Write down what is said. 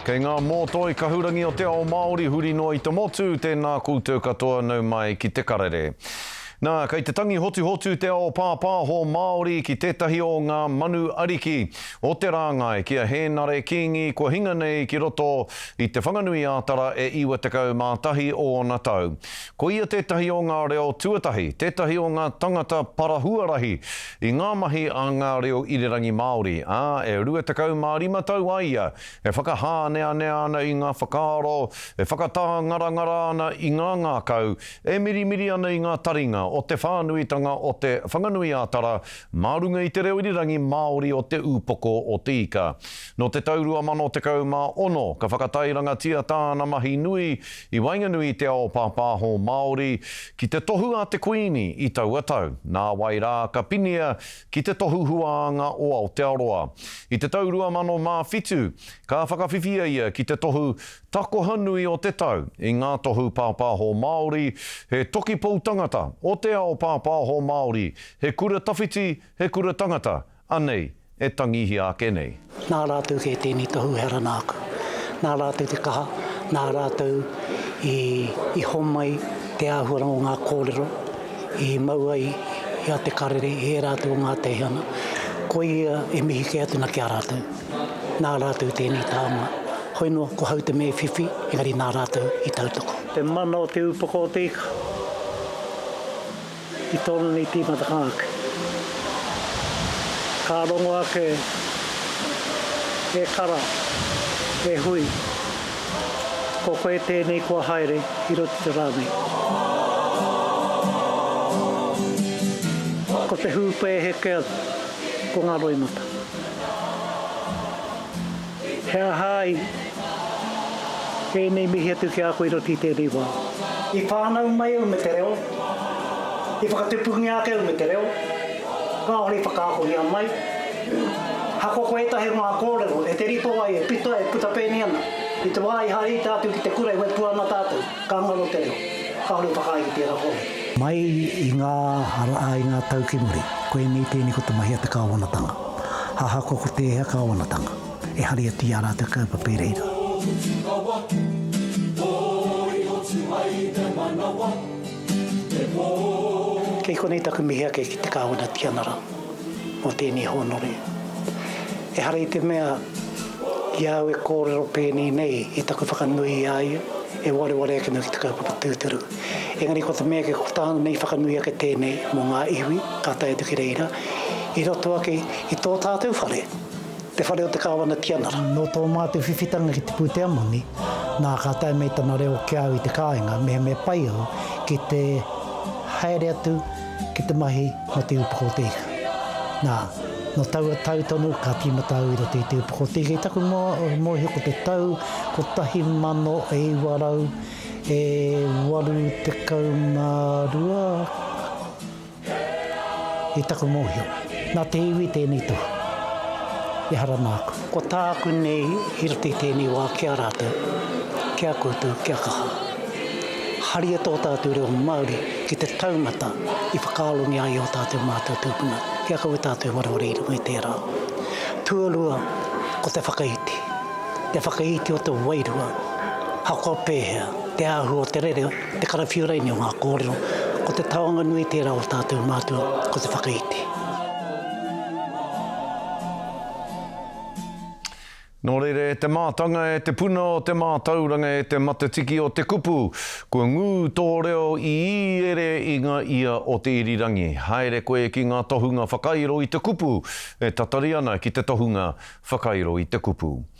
Kei ngā mōtoi kahurangi o te ao Māori huri noa i te motu, tēnā koutou katoa nau mai ki te karere. Nā, kei te tangi hotuhotu te ao pāpāho Māori ki tētahi o ngā manu ariki o te rāngai ki a Hēnare Kīngi kua hinga nei ki roto i Te Whanganui-ā-Tara e 91 ōna tau. Ko ia tētahi o ngā reo tuatahi, tētahi o ngā tangata para huarahi i ngā mahi a ngā reo irirangi Māori, ā, e 25 tau a ia e whakahāneanea ana i ngā whakaaro, e whakatāngarangara ana i ngā ngākau, e mirimiri ana i ngā taringa o te whānuitanga o Te Whanganui-ā-Tara mā runga i te reo irirangi Māori o Te Ūpoko o Te Ika. Nō te tau 2016 ka whakatairangatia tāna mahi nui i waenganui i te ao pāpāho Māori ki te tohu a te Kuini i taua tau, nāwai rā ka pinia ki te tohu huānga o Aotearoa. I te tau 2007, ka whakawhiwhia ia ki te tohu Takoha Nui o te Tau i ngā tohu pāpāho Māori, he toki pou tangata o te ao pāpāho Māori, he kura tawhiti, he kura tangata, anei e tangihia ake nei. Nā rātou kē tēnei tohu ehara nāku. Nā rātou te kaha, nā rātou i, i homai te āhuaranga o ngā kōrero i mau ai i a Te Karere, i ērā atu o ngā teihana. Koia e mihi kē atu na ki a rātou. Nā rātou tēnei taonga. Hoi noa, ko hau te me whiwhi, engari nā rātou i tautoko. Te mana o te upoko o te ika. I tōna nei tīmatanga ake. Ka rongo ake e kara, e hui, ko koe tēnei kua haere i roto i te rā nei. Ko te hūpē e heke ana, ko ngā roimata. He aha ai ēnei mihi atu ki a koe i roto i tēnei wā? I whānau mai au me te reo, i whakatupungia ake au me te reo, kāore i whakaakongia mai. Ahakoa ko ētahi o ngā kōrero e te ripo ai, e pito ai, e puta pēnei ana, i te wā i haere ita atu ki te kura e waipu ana tātou, ka ngaro te reo. Kāore i whakaae ki tērā kōrero. Mai i ngā rā, i ngā tau ki muri, koinei tēnei ko te mahi a te kāwanatanga. Ahakoa ko tēhea kāwanatanga, e hari atu i ā rātou kaupapa i reira. Kei konei taku mihi ake ki te Kāwana Tianara mō tēnei hōnore. Ehara i te mea i a au e kōrero pēnei nei i taku whakanui i a ia, e wareware ake ana ki te kaupapa tūturu. Engari ko te mea ake ko tāna nei whakanui ake tēnei mō ngā iwi ka tae atu ki reira, i roto ake i tō tātou whare, te whare o te Kāwana Tianara. Nō tō mātou whiwhitanga ki te pūtea moni, nā ka tae mai tana reo ki a au i te kāinga, mehemea pai au ki te haere atu ki te mahi mō Te Upoko o Te Ika. Nā, nō taua tau tonu ka tīmata au i roto i Te Upoko o Te Ika. I taku mōhio ko te tau 1982, I taku mōhio, nā te iwi tēnei tohu, ehara nāku. Ko tāku nei i roto i tēnei wā ki a rātou, ki a koutou, kia kaha. Haria tō tātou reo Māori ki te taumata i whakaarongia ai ō tātou mātua tūpuna, kia kaua tātou e wareware i runga i tērā. Tuarua, ko te whakaiti. Te whakaiti o te wairua, ahakoa pēhea, te āhua o te rere, te karawhiu raine o ngā kōrero, ko te taonga nui tērā o tātou mātua, ko te whakaiti. Nō reira e te mātanga, e te puna o te mātauranga, e te matatiki o te kupu, kua ngū tō reo i ere i ngā ia o te irirangi. Haere koe ki ngā tohunga whakairo i te kupu e tatari ana ki te tohunga whakairo i te kupu.